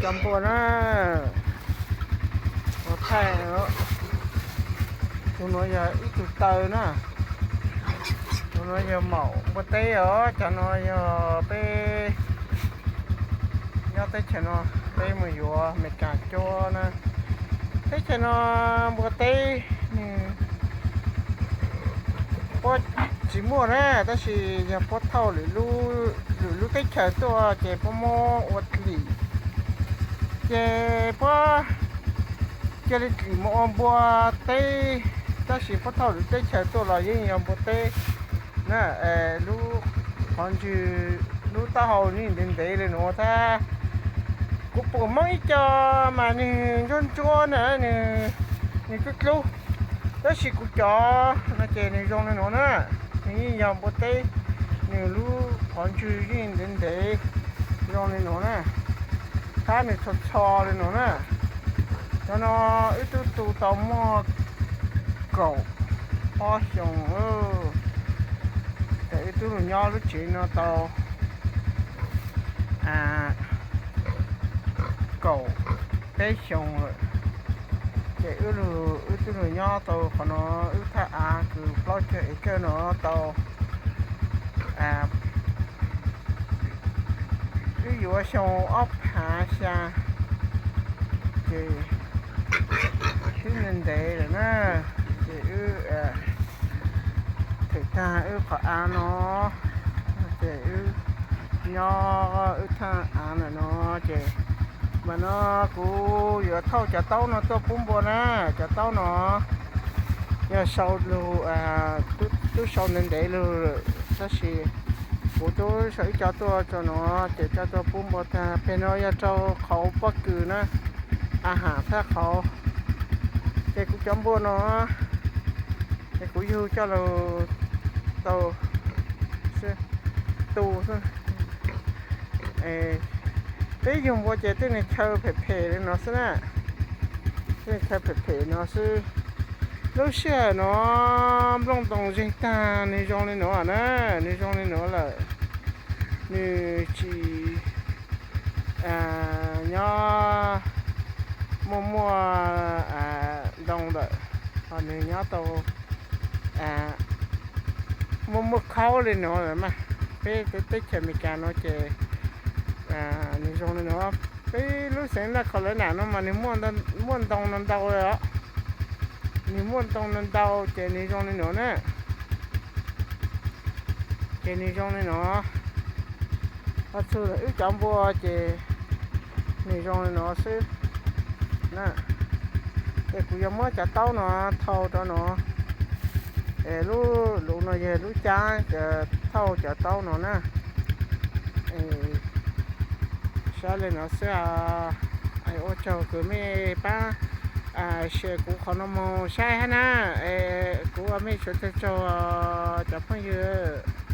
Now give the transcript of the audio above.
Cov npua na, ua thaij, tus nuav yog ib tug taw na, tus nuav yog maum npua teb os, cov nuav yog peb nyob teb chaws no, peb mus yuav Amelikas cuab na. Teb chaws no npua teb nwg puab tsis muaj na, tab sis yog puab thauj lwm lub teb chaws tuaj ces puab muab ua dlim, ces puab cia li dlim mus ua npua teb, tab sis puab thauj lwm teb chaws tuaj los yeej yog npua teb na. Lub qhov ntswg, lub taub hau nws ntev ntev li nuav thiab. Kuv pum Hmoob ib co mas nwg ntsuab ntsuab na, nwg dlub dlub, tab sis kuv cov no ces nwg zoo li nuav na, nwg yeej yog npua teb, nwg lub qhov ntswg yeej ntev ntev zoo li nuav na, thiab nwg txho txho li nuav na. Cov no wb tub tu tau muaj kaum ob xyoos, ces wb tub lug nyob lub tsev no tau kaum peb xyoos lawm. Ces wb lug, wb tub lug nyob tau qhov no, wb thaj av kws plaub caug acre no tau, wb yuav xyoo ob phav xya, ces twb ntev ntev lawm na. Ces wb them tag wb qhov av no, ces wb nyob wb thaj av ntawm no. Ces mas no kuv yuav thauj cov taub no tuaj pub npua na. Cov taub no yog sau lug, tub sau ntev ntev lug lawm, tab sis kuv tub sau ib co tuaj tso no, ces coj tuaj pub npua tag. Peg no yog rau qhauv pob kws na, a ham thab qhauv. Ces kuv cov npua no ces kuv yug coj lug tau tu xwb. Peb yug npua ces tej neeg chaw phem phem li no xwb na, tej neeg chaw phem phem no xwb. Lub sij hawm no nplooj ntoo zeeg tag, nwg zoo li nuav na, nwg zoo li nuav lawm, nwg tsis nyob muaj muaj ntoo lawm, ho nwg nyob tau muaj muaj khaub li nuav lawm mas. Peb teb chaws Amelikas no ces nwg zoo li nuav. Peb lub xeev North Carolina no mas nwg muaj ntoo no ntau lawm os, nwg muaj ntoo no ntau ces nwg zoo li nuav na. Ces nwg zoo li nuav, ho txug wb cov npua ces nwg zoo li nuav xwb na. Ces kuv yuav muab cov taub no thau rau no, es lub lub no yog lub cab thauj cov taub no na. Saib li no xwb, ua tsaug kws mej pab share kuv qhov no moog saib hab na, kuv ua mej suav tsaug tsaug cov phooj ywg.